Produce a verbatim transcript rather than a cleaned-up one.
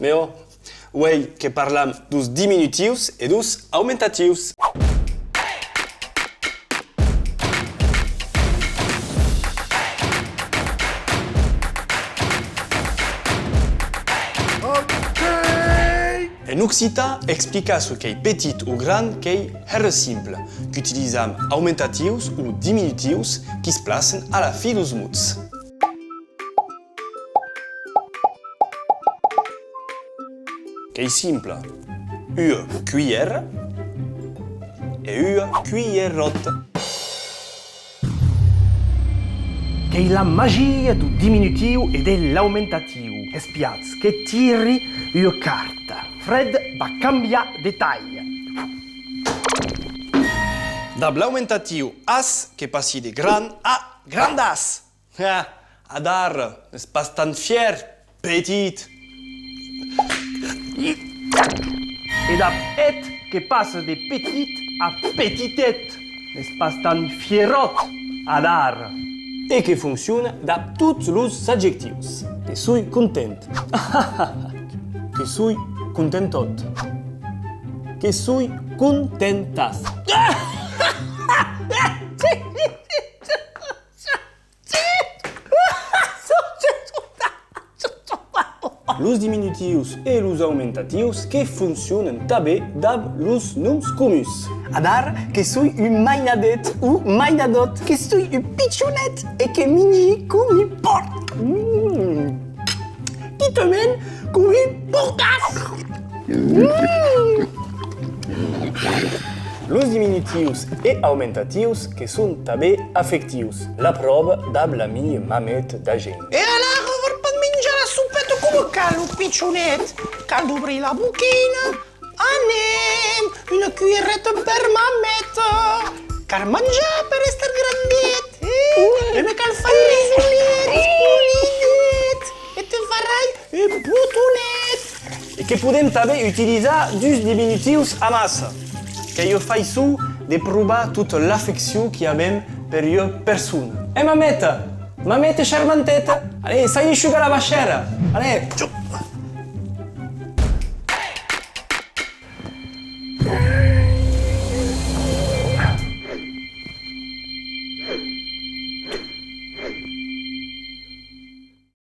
E ò, uèi que parlam dus diminutius e dus aumentatius. En occitan, explicar çò qu'ei petit o grand qu'ei hèra simple, qu'utilizam aumentatius o diminutius qui's placen a la fin deus mots. Qu'ei simple. Ua cuilhèra e ua cuilheròta. Qu'ei la magia deu diminutiu e de l'aumentatiu. Espiatz, que tiri ua carta. Fred va cambiar de talha. Dab l'aumentatiu as que passi de gran a grandàs. Ah, adara, n'ès pas tan fièr, petit. E dab et que passa de petit a petitet, n'ès pas tan fieròt, adara. E que fonciona dab tots los adjectius. Que soi content. Que soi contentòt. Que soi contentàs. Los diminutius e los aumentatius que foncionan tanben dab los noms comuns. Adara que soi un mainadet o mainadòt, que soi un pichonet e que mingi com un pòrc. Mm. Quitament com un porcàs. Mm. Los diminutius e aumentatius que son tanben afectius. La pròva dab la mia mamet d'agent. E alara, vòl pas minjar la sopeta coma cal, lo pichonet? Cal dobrir la boquina. Anem, una cuilhereta per mameta. Cal manjar per èster grandet. Eh, e me cal faire risolet, polidet. E te farai un botonet. E que podem tanben utilizar dus diminutius amassa. Qu'ei ua faiçon de provar tota l'afeccion qui avem per ua persona. Eh, mameta! Mameta charmanteta! Allez, sai de shugar la vaishèra! Allez!